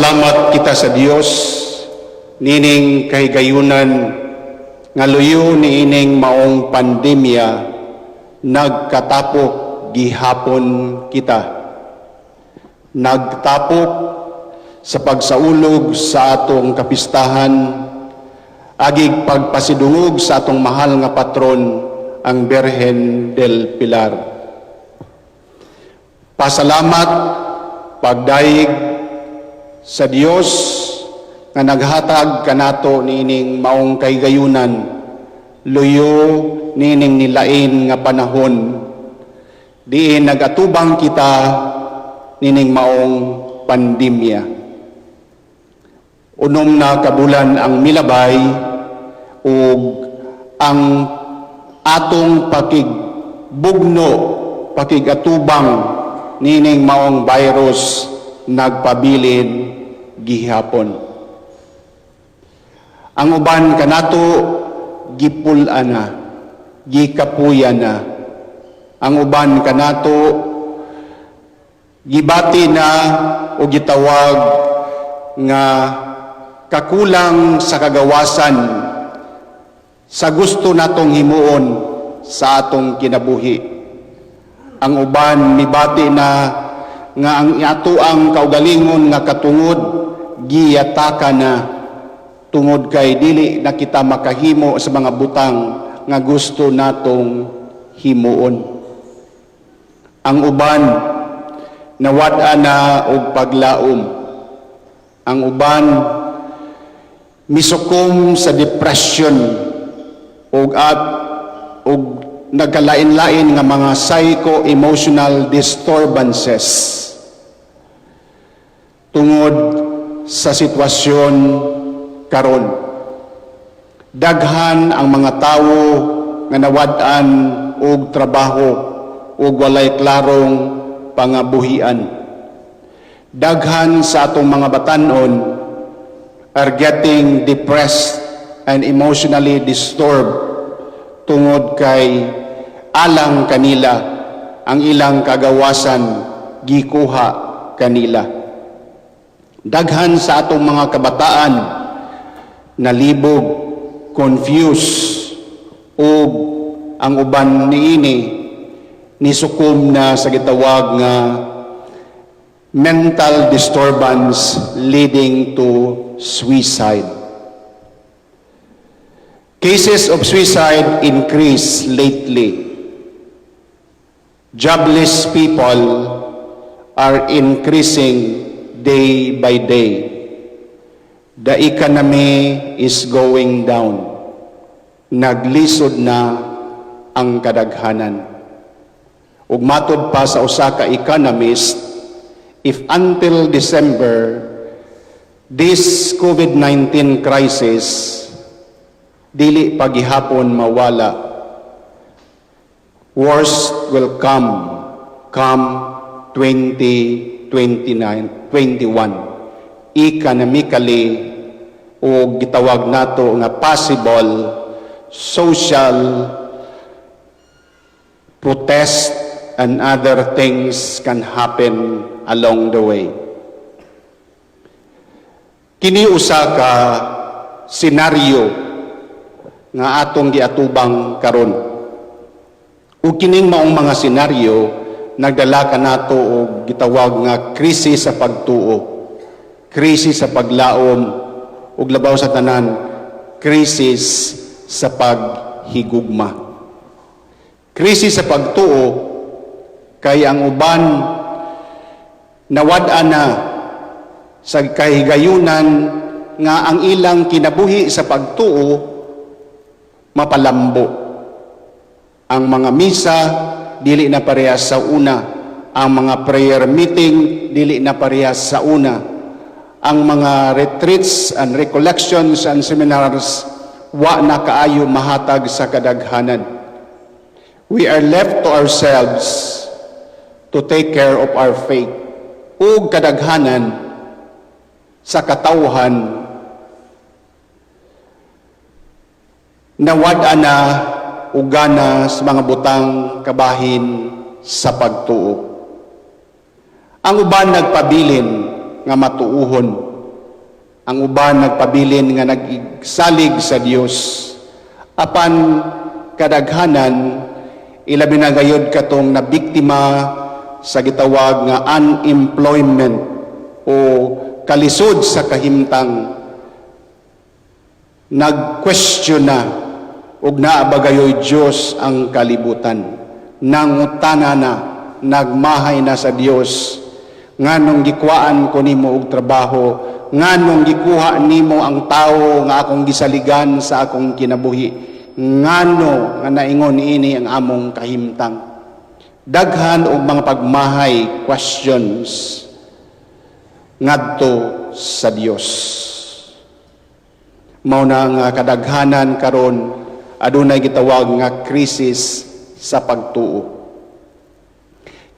Magpasalamat kita sa Dios nining kahigayunan nga luyo niining maong pandemya, nagkatapok gihapon kita. Nagtapok sa pagsaulog sa atong kapistahan agig pagpasidungog sa atong mahal nga patron, ang Birhen del Pilar. Pasalamat, pagdayeg sa Dios nga naghatag kanato niining maong kahigayunan luyo niining nilain nga panahon diin nagatubang kita nining maong pandemya. 6 na kabulan ang milabay ug ang atong pakigbugno, pakigatubang nining maong virus nagpabilin gihapon. Ang uban kanato gipul-an na, gikapuya na. Ang uban kanato gibati na o gitawag nga kakulang sa kagawasan sa gusto natong himuon sa atong kinabuhi. Ang uban mibati na nga ang ato ang kaugalingon nga katungod giyataka na tungod kay dili na kita makahimo sa mga butang nga gusto natong himuon. Ang uban nawad na og paglaom. Ang uban misukom sa depression ug at ug nagkalain-lain nga mga psycho-emotional disturbances tungod sa sitwasyon karon. Daghan ang mga tawo nga nawad-an og trabaho ug walay klarong pangabuhian. Daghan sa atong mga batanon are getting depressed and emotionally disturbed tungod kay alang kanila ang ilang kagawasan gikuha kanila. Daghan sa atong mga kabataan nalibog, confused, ug ang uban niini nisukom na sa gitawag nga mental disturbance leading to suicide. Cases of suicide increase lately. Jobless people are increasing day by day. The economy is going down. Naglisod na ang kadaghanan. Ug matod pa sa usa ka economist, if until December this COVID-19 crisis dili pagihapon mawala, worst will come come 2029 21 economically o gitawag nato nga possible social protest and other things can happen along the way. Kini usa ka senaryo nga atong giatubang karon. Ug kining maong mga senaryo nagdala kanato og gitawag nga krisis sa pagtuo, krisis sa paglaom, ug labaw sa tanan, krisis sa paghigugma. Krisis sa pagtuo kay ang uban nawad-an na sa kahigayunan nga ang ilang kinabuhi sa pagtuo mapalambo. Ang mga misa dili na parehas sa una. Ang mga prayer meeting dili na parehas sa una. Ang mga retreats and recollections and seminars wa na kaayo mahatag sa kadaghanan. We are left to ourselves to take care of our faith. Ug kadaghanan sa katawhan nawad na og gana sa mga butang kabahin sa pagtuo. Ang uban nagpabilin nga matuuhon. Ang uban nagpabilin nga nagsalig sa Dios. Apan kadaghanan, ilabi na gayod katong nabiktima sa gitawag nga unemployment o kalisod sa kahimtang, nag-question na ug naa ba gayoy Dios ang kalibutan. Nangutana na, nagmahay na sa Dios, nganong gikuhaan ko nimo og trabaho? Nganong gikuha nimo ang tawo nga akong gisaligan sa akong kinabuhi? Ngano nga naingon ini ang among kahimtang? Daghan og mga pagmahay, questions ngadto sa Dios. Mao na nga kadaghanan karon adunay gitawag nga krisis sa pagtuo.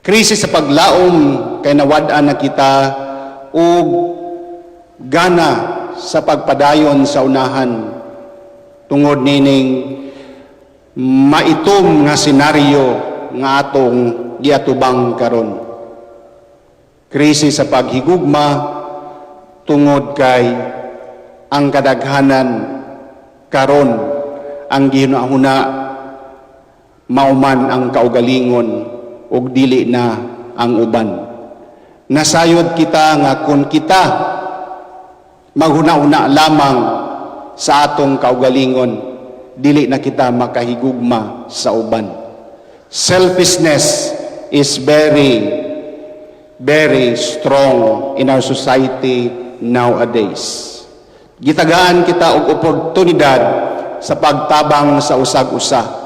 Krisis sa paglaom kay nawad-an na kita og gana sa pagpadayon sa unahan tungod nining maitom nga senaryo nga atong giatubang karon. Krisis sa paghigugma tungod kay ang kadaghanan karon, ang gihuna-huna mao man ang kaugalingon ug dili na ang uban. Nasayod kita nga kung kita maghuna-huna lamang sa atong kaugalingon, dili na kita makahigugma sa uban. Selfishness is very, very strong in our society nowadays. Gitagaan kita og oportunidad sa pagtabang sa usag-usa.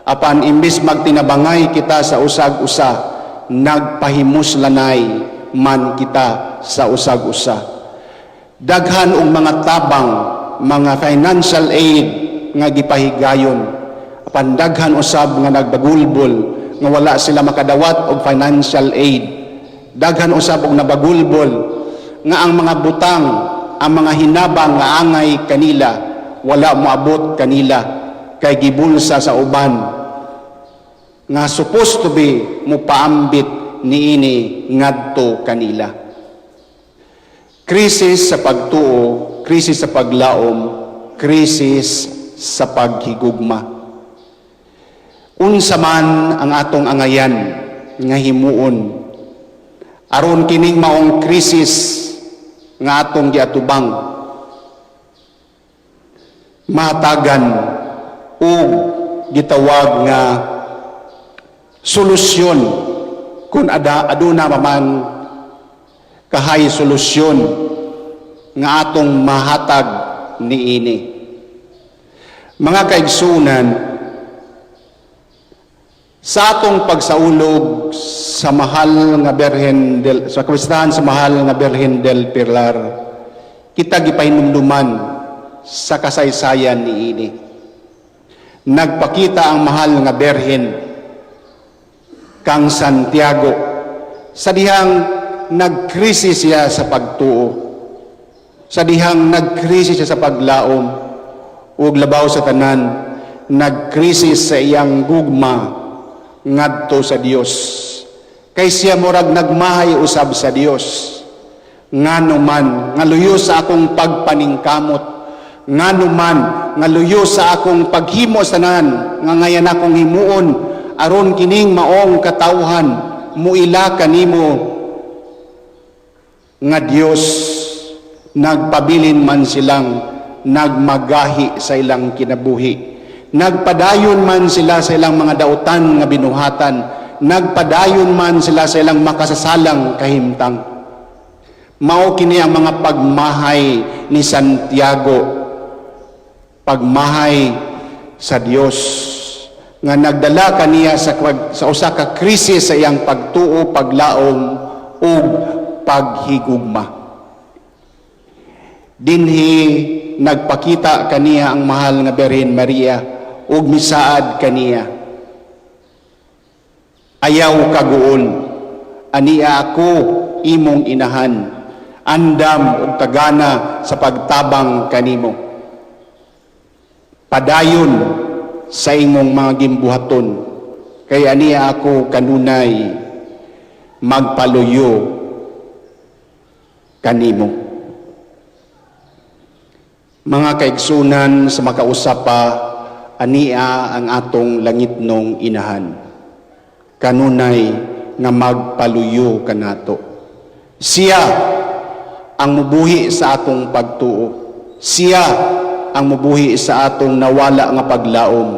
Apan imbis magtinabangay kita sa usag-usa, nagpahimuslanay man kita sa usag-usa. Daghan og mga tabang, mga financial aid nga gipahigayon. Apan daghan usab nga nagbagulbol nga wala sila makadawat og financial aid. Daghan usab og nabagulbol nga ang mga butang, ang mga hinabang nga angay kanila, wala moabot kanila kay gibulsa sa uban nga supposed to be mopaambit niini ngadto kanila. Krisis sa pagtuo, krisis sa paglaom, krisis sa paghigugma. Unsa man ang atong angayan nga himuon aron kining maong krisis nga atong giatubang mahatagan og gitawag nga solusyon, kung aduna pa man kahay solusyon nga atong mahatag niini? Mga kaigsunan, sa atong pagsaulog sa Mahal nga Birhen del sa kapistahan sa Mahal nga Birhen del Pilar, kita gipahinumduman sa kasaysayan niini. Nagpakita ang Mahal nga Birhen kang Santiago sa dihang nagkrisis siya sa pagtuo, sa dihang nagkrisis siya sa paglaom, ug labaw sa tanan, nagkrisis sa iyang gugma ngadto sa Dios. Kay siya murag nagmahay usab sa Dios. Ngano man nga luyo sa akong pagpaningkamot? Ngano man nga luyo sa akong paghimo sa tanan nga ngayan akong himuon aron kining maong katawhan muila kanimo nga Dios? Nagpabilin man silang nagmagahi sa ilang kinabuhi. Nagpadayon man sila sa ilang mga dautan nga binuhatan. Nagpadayon man sila sa ilang makasasalang kahimtang. Mao kini ang mga pagmahay ni Santiago. Pagmahay sa Dios nga nagdala kaniya sa usa ka krisis sa iyang pagtuo, paglaom ug paghigugma. Dinhi nagpakita kaniya ang Mahal nga Birhen Maria ug misaad kaniya, "Ayaw kaguol, ania ako imong inahan, andam ug tagana sa pagtabang kanimo. Padayon sa imong mga gimbuhaton, kay ania ako kanunay magpaluyo kanimo." Mga kaigsunan, sa makausapa, ania ang atong langitnong inahan. Kanunay nga magpaluyo kanato. Siya ang mubuhi sa atong pagtuo. Siya ang mubuhi sa atong nawala nga paglaom.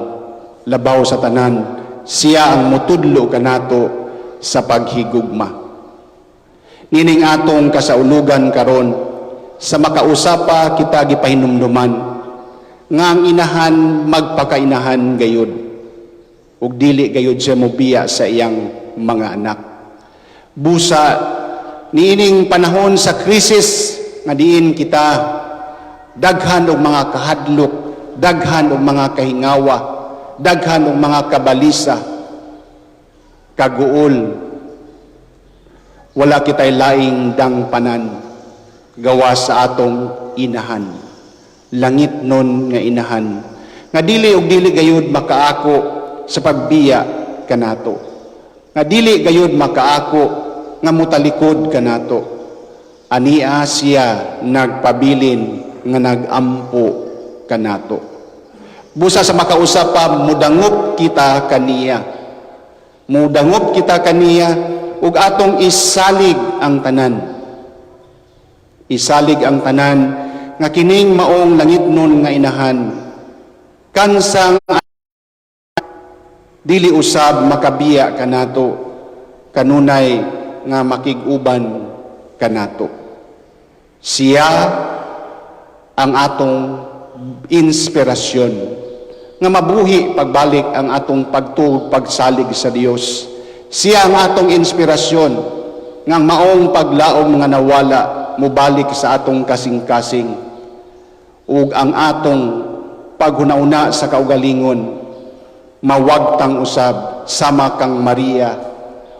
Labaw sa tanan, siya ang mutudlo kanato sa paghigugma. Nining atong kasaulugan karon, sa makausapa kita gipahinumduman nga ang inahan magpakainahan gayud ug dili gayud siya mobiya sa iyang mga anak. Busa niining panahon sa krisis nga diin kita daghan og mga kahadlok, daghan og mga kahingawa, daghan og mga kabalisa, kaguol, wala kitay laing dangpanan gawa sa atong inahan. Langit nun nga inahan nga dili og dili gayud makaako sa pagbiya kanato. Nga dili gayud makaako nga mutalikod kanato. Ania siya nagpabilin nga nagampo kanato. Busa sa makausapa, mudangop kita kaniya. Mudangop kita kaniya ug atong isalig ang tanan. Isalig ang tanan nga kining maong langitnon nga inahan. Kansang dili usab makabiya kanato, kanunay nga makig-uban kanato. Siya ang atong inspirasyon nga mabuhi pagbalik ang atong pagtuo, pagsalig sa Dios. Siya ang atong inspirasyon nga ang maong paglaom nga nawala mubalik sa atong kasing-kasing ug ang atong paghuna-una sa kaugalingon mawagtang usab sama kang Maria.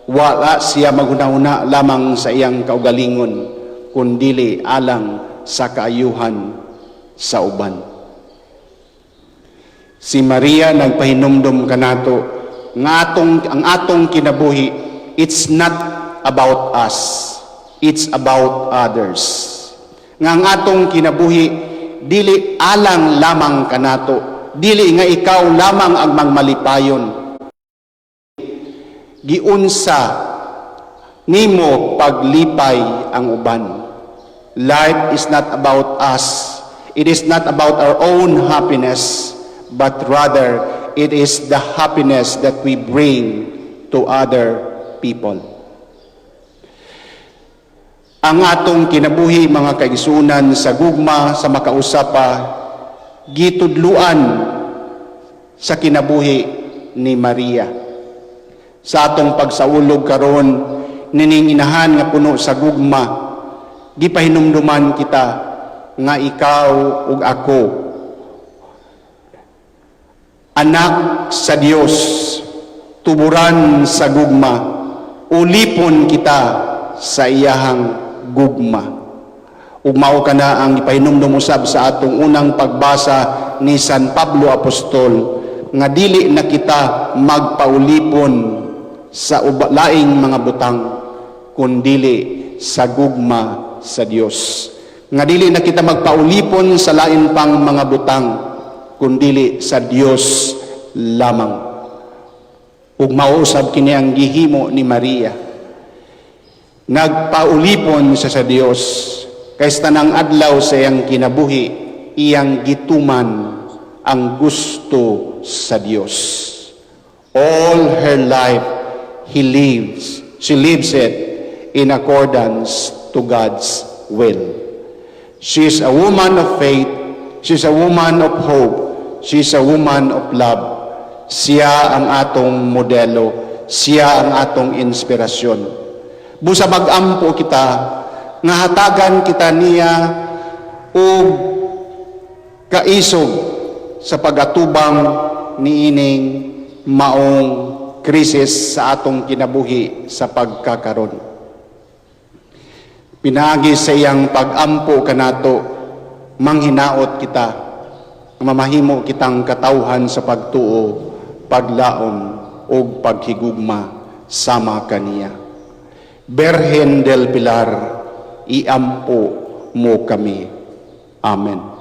Wala siya maghuna-huna lamang sa iyang kaugalingon, kundili alang sa kaayuhan sa uban. Si Maria nagpahinumdum kanato nga atong ang atong kinabuhi, it's not about us, it's about others. Nga ang atong kinabuhi dili alang lamang kanato, dili nga ikaw lamang ang mangmalipayon. Giunsa nimo paglipay ang uban. Life is not about us. It is not about our own happiness, but rather it is the happiness that we bring to other people. Ang atong kinabuhi, mga kaigsunan, sa gugma sa makausapa gitudluan sa kinabuhi ni Maria. Sa atong pagsaulog karon nining inahan nga puno sa gugma, gipahinumduman kita nga ikaw ug ako anak sa Dios, tuburan sa gugma, ulipon kita sa iyahang gugma. Ug mao kana ang ipahinumdum usab sa atong unang pagbasa ni San Pablo Apostol nga dili na kita magpaulipon sa laing mga butang kundili sa gugma sa Dios. Nga dili na kita magpaulipon sa lain pang mga butang kundili sa Dios lamang. Ug mao usab kini ang gihimo ni Maria. Nagpaulipon siya sa Dios kay sa tanang adlaw sa iyang kinabuhi, iyang gituman ang gusto sa Dios. All her life she lives it in accordance to God's will. She is a woman of faith, she is a woman of hope, she is a woman of love. Siya ang atong modelo, siya ang atong inspirasyon. Busa mag-ampo kita nga hatagan kita niya og kaisog sa pagatubang niining maong krisis sa atong kinabuhi sa pagkakaron. Pinaagi sa iyang pag-ampo kanato, manghinaot kita nga mamahimo kitang katawhan sa pagtuo, paglaom ug paghigugma sama kaniya. Birhen del Pilar, iampo mo kami. Amen.